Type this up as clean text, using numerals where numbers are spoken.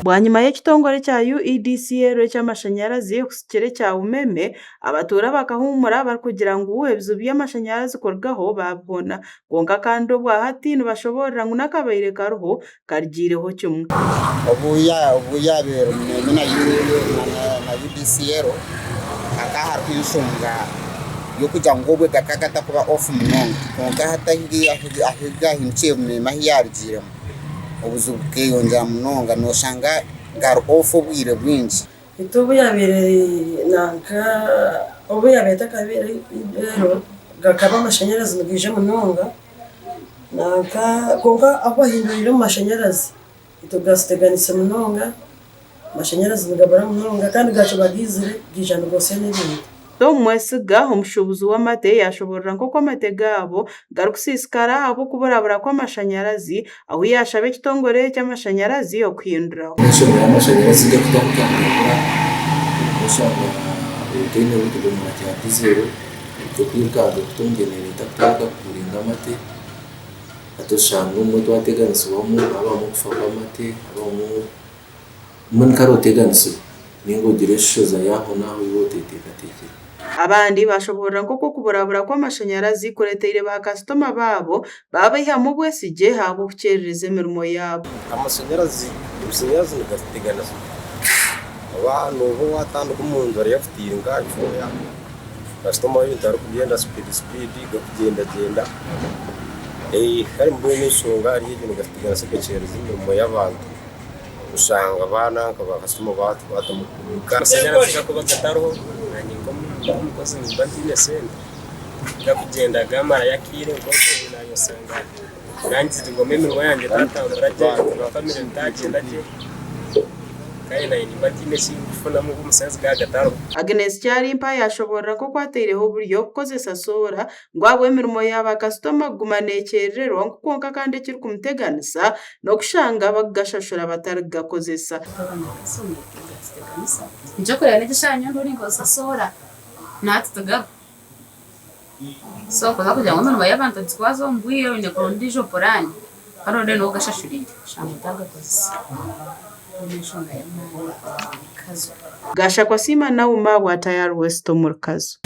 Bwanyima y'ekitongore kya UEDCL eky'amashanyarazi okusikira ekya Umeme, abatuura bakahuumura barikugira ngu ebizibu by'amashanyarazi kurugaho baabihona. Kwonka kandi obwahati nibashoboorora ngu n'akabaire kariho karugiireho kimwe. Obu yaabaire Umeme na UDCL hakaba hariho enshonga y'okugira ngu obwe gakaba gatakuba off munonga kwonka hati ahu gaahindukiire Umeme ahu yaarugiiremu obuzibu bukeyongyera munonga nooshanga gari off obwire bwingi. Beitu obu yaabaire nanka obu yaabaire etakabaire reero gakaba amashanyarazi nigaija munonga nanka kwonka ahu bahinduriire omu mashanyarazi itwe gatuteganise munonga, amashanyarazi nigabura munonga kandi gaakiba gaizire gaija nigoosya n'ebintu. Tom Mwesiga, omushuubuzi w'amate yaashoboorora nk'oku amate gaabo garikusiisikara ahabw'okuburabura kw'amashanyarazi ahu yaashaba ekitongore ky'amashanyarazi okuhinduraho. Enshonga y'amashanyarazi garikutandika oshanga otaine ekidomora kya dizero ky'okwirukanga kuta omu genereta kutandika kukuringa amate hati oshanga obumwe twateganisibwamu habamu okufa kw'amate habamu Mbwenu kare oteganisibwe, nainga ogire eshushoza y'ahonaaho ei oteeteekateekire. Abandi baashoboorora nk'oku okuburabura kw'amashanyarazi kureeteire baakasitoma baabo baabaihamu obwesigye ahabw'okukyerereza emirimo yaabo. Amashanyarazi amashanyarazi nigatuteganisa oba nooba waatandika omuntu ari akutiire nka aha kyoya, kasitoma we ebintu arikubyenda sipiidi sipiidi garikugyendagyenda kare mbwenu enshonga ahari egyo nigatuteganisa gakyerereza emirimo y'abantu. Oshanga abaana nka bakasitoma baatukwata omu Amashanyarazi gakuba gatariho nanye nk'omukozi nimba ntaine sente gakugyenda gamarayo akaire nk'obwo nanye osanga nangizirwemu emirimo yangye etatambura gye famire etagyenda gye kandi nanye nimba ntaine eki ndikufunamu amasanyarazi gaba gatariho. Agnes Kyarimpa yaashoboorora nk'oku ataireho oburyo kukozesa soora ngu ahabw'emirimo ya baakasitoma kuguma neekyerererwa ngu kwonka kandi ekirikumuteganisa n'okushanga bakugashashura batarikugakozesa. Nikyokureeba n'egi eshaaha nyowe ndiho ninkozesa soora nahati tigariho so kuza kugira ngu emirimo y'abantu ogitwaze omu bwire oine kuronda endiijo puraani kandi oronde n'ou ogashashuriire oshanga otagakozesa eyo n'enshonga y'amaani Kazo. Gashakwa Siima Nauma wa Tayari West omuri Kazo.